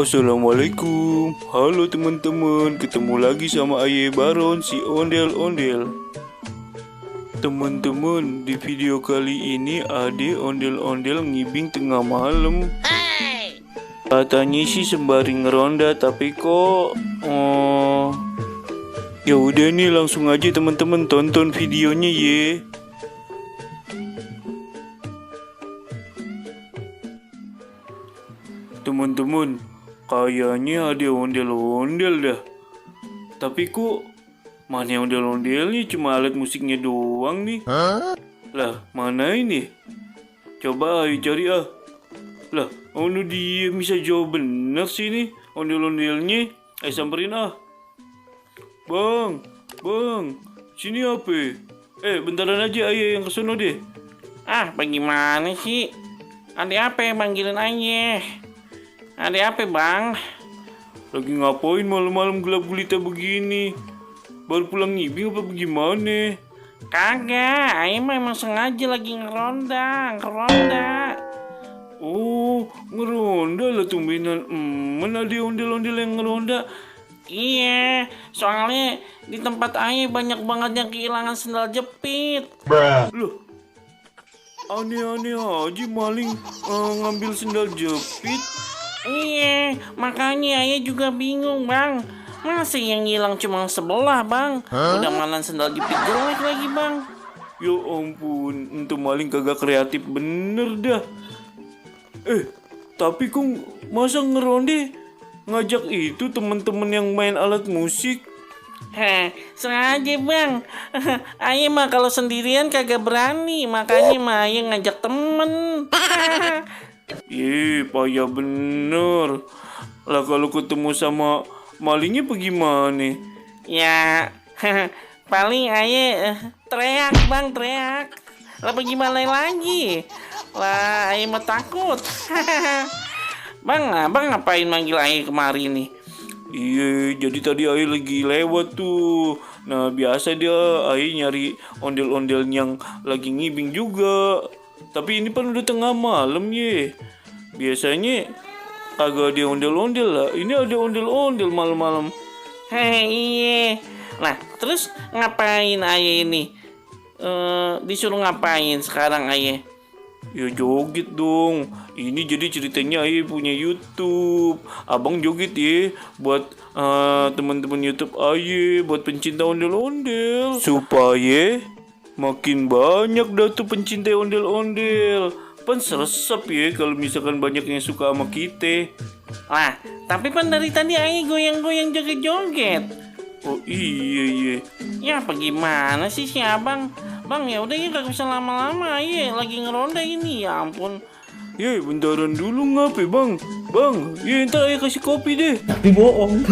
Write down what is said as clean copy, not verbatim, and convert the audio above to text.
Assalamualaikum. Halo teman-teman, ketemu lagi sama Aye Baron si ondel-ondel. Teman-teman, di video kali ini Ade ondel-ondel ngibing tengah malam. Katanya sih sembari ngeronda, tapi kok ya udah nih, langsung aja teman-teman tonton videonya ye. Teman-teman, kayaknya ada ondel-ondel dah. Tapi kok mana ondel-ondelnya, cuma alat musiknya doang nih. Lah, mana ini? Coba ayo cari ah. Lah, dia bisa jawab bener sih nih ondel-ondelnya. Samperin ah. Bang, sini apa? Bentaran aja ayo yang kesono deh. Ah, bagaimana sih? Ada apa yang manggilin ayah? Ada apa bang? Lagi ngapain malam-malam gelap gulita begini? Baru pulang ngibing apa bagaimana? Kagak, ayah emang sengaja lagi ngeronda. Oh, ngeronda lah tumbenan. Mana ada ondel-ondel yang ngeronda? Iya, soalnya di tempat ayah banyak banget yang kehilangan sendal jepit. Loh, aneh-aneh aja maling ngambil sendal jepit. Iya, makanya ayah juga bingung bang. Masa yang hilang cuma sebelah bang? Udah malan sendal jepit jelek lagi bang. Ya ampun, untuk maling kagak kreatif bener dah. Tapi kok masa ngeronde ngajak itu teman-teman yang main alat musik? Sengaja bang. Ayah mah kalau sendirian kagak berani, makanya mah ayah ngajak temen. Payah bener. Lah kalau ketemu sama malingnya bagaimana? Ya, paling ayah teriak bang, teriak. Lah bagaimana lagi? Lah ayah mah takut. Bang, abang ngapain manggil ayah kemari nih? Iya, jadi tadi ayah lagi lewat tuh. Nah, biasa dia ayah nyari ondel-ondel yang lagi ngibing juga. Tapi ini kan udah tengah malam ye. Biasanya kagak ada ondel-ondel lah. Ini ada ondel-ondel malam-malam. Iya. Nah, terus ngapain ayah ini? Disuruh ngapain sekarang ayah? Ya joget dong. Ini jadi ceritanya ayah punya YouTube. Abang joget ya buat teman-teman YouTube ayah, buat pencinta ondel-ondel, supaya makin banyak dah tuh pencinta ondel-ondel. Pan seresep ya kalau misalkan banyak yang suka sama kita. Lah, tapi pan dari tadi ayah goyang-goyang joget-joget. Oh iya. Ya apa gimana sih si abang? Bang ya udah ya gak bisa lama-lama ayah lagi ngeronda ini, ya ampun. Bentaran dulu ngapain bang? Bang, ntar ayah kasih kopi deh. Tapi bohong.